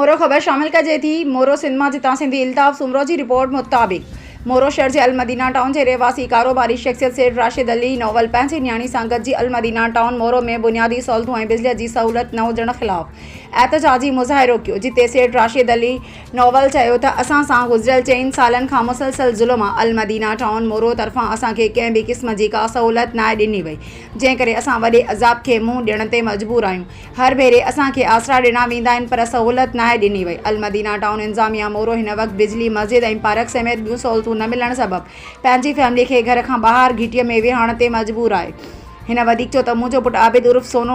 مورو خبر شامل ڪجي ٿي مورو سنڌ مان جتان سنڌي الطاف سومرو جي رپورٽ مطابق مورو شهر جي المدينه ٽائون جي رهواسي ڪاروباري شخصيت سيٺ راشد علي نوول پنهنجي نياڻي سان گڏجي المدينه ٽائون مورو ۾ بنيادي سهولتون ۽ بجلي جي سهولت نه هجڻ خلاف احتجاجي مظاهرو ڪيو جتي سيٺ راشد علي نوول چيو ته اسان سان گذريل چئن سالن کان مسلسل ظلم آ، المدينه ٽائون مورو طرفان اسان کي ڪنهن به قسم جي ڪا سهولت ناهي ڏني وئي، جنهن ڪري اسان وڏي عذاب کي منهن ڏيڻ تي مجبور آهيون، هر ڀيري اسان کي آسرا ڏنا ويندا آهن پر سهولت ناهي ڏني وئي، المدينه ٽائون انتظاميا مورو هن وقت بجلي، مسجد ۽ پارڪ سميت ٻيون سهولتون نه ملڻ سبب پنهنجي فيملي کي گهر کان ٻاهر گهٽي ۾ ويهارڻ تي مجبور آهي. هن وڌيڪ چيو ته منهنجو پٽ عابد عرف سونو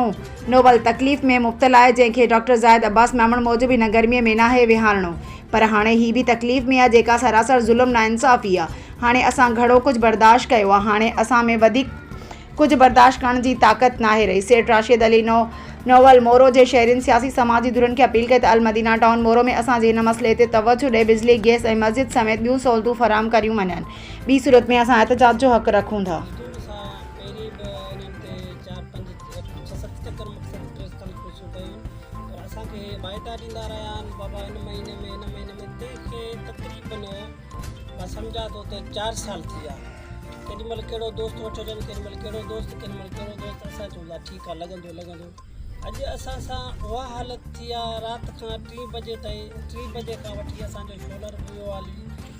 نوول تڪليف ۾ مبتلا آهي جنهن کي ڊاڪٽر زاهد عباس ميمڻ موجب هن گرمي ۾ ناهي ويهارڻو پر هاڻي هي به تڪليف ۾ آهي جيڪا سراسر ظلم ناانصافي آهي هاڻي اسان گهڻو ڪجهه برداشت ڪيو آهي هاڻي اسان ۾ وڌيڪ ڪجهه برداشت ڪرڻ جي طاقت ناهي رهي سيٺ راشد علي نوول مورو جي شهرين سياسي سماجي ڌرين کي اپيل ڪئي ته المدينه ٽائون مورو ۾ اسان جي هن مسئلي تي توجهه ڏئي بجلي گئس ۽ مسجد سميت ٻيون سهولتون فراهم ڪريون وڃن ٻي صورت ۾ اسان احتجاج جو حق رکون ٿا. مزدور سان پهرين به انهن تي چار پنج ڇهه ست چڪر مقصد پريس ڪانفرنسون ڪيون پر اسان کي واعدا ڏيندا رهيا آهن بابا هن مهيني ۾ هن مهيني ۾ تنهن کي تقريبن مان سمجهان ٿو ته چار سال ٿي ويا ڪيڏي مهل ڪهڙو دوست وٺي اچن ڪيڏي مهل ڪهڙو دوست ڪيڏي مهل ڪهڙو دوست اسان چون ٿا ٺيڪ آهي لڳندو لڳندو اڄ اسان سان اها حالت ٿي آ رات کان ٽين بجي تائين ٽين بجي کان وٺي اسان جو شولر به ويو هلي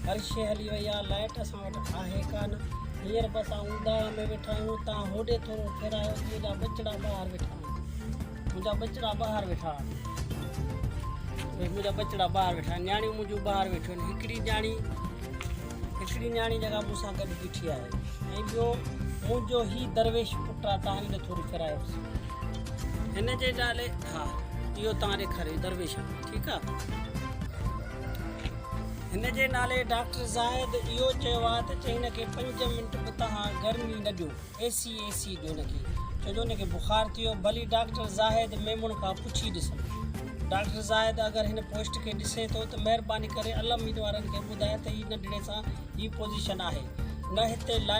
هر شي هلي وئي آ لائٽ اسان وٽ آهي ڪانه هينئر به اسان اونداهه ۾ ويٺا آهيون تان هوڏي ٿورو ڦيرايو ته منهنجا ٻچڙا ٻاهر ويٺا آهن منهنجا ٻچڙا ٻاهر ويٺا آهن منهنجا ٻچڙا ٻاهر ويٺا آهن نياڻيون منهنجون ٻاهر ويٺيون آهن هڪڙي نياڻي هڪڙي نياڻي جيڪا مون سان گڏ بيٺي آهي ۽ ٻيو منهنجو هي درويش پٽ آ تان هن ڏي ٿورو ڦيرايوس هن جي نالي ها اهو تان ڏيکاريو درويش آ ٺيڪ آ هن جي نالي ڊاڪٽر زاهد اهو چيو آ ته چي هن کي پنج منٽ به تهان گرمي نه ڏيو اي سي اي سي ڏيو هن کي ڇو جو هن کي بخار ٿي ويو ڀلي ڊاڪٽر زاهد ميمڻ کان پڇي ڏسن ڊاڪٽر زاهد اگر هن پوسٽ کي ڏسي ٿو ته مهرباني ڪري الامين وارن کي ٻڌائي ته هي ننڍڙي سان هي پوزيشن آهي نه هتي لائٽ.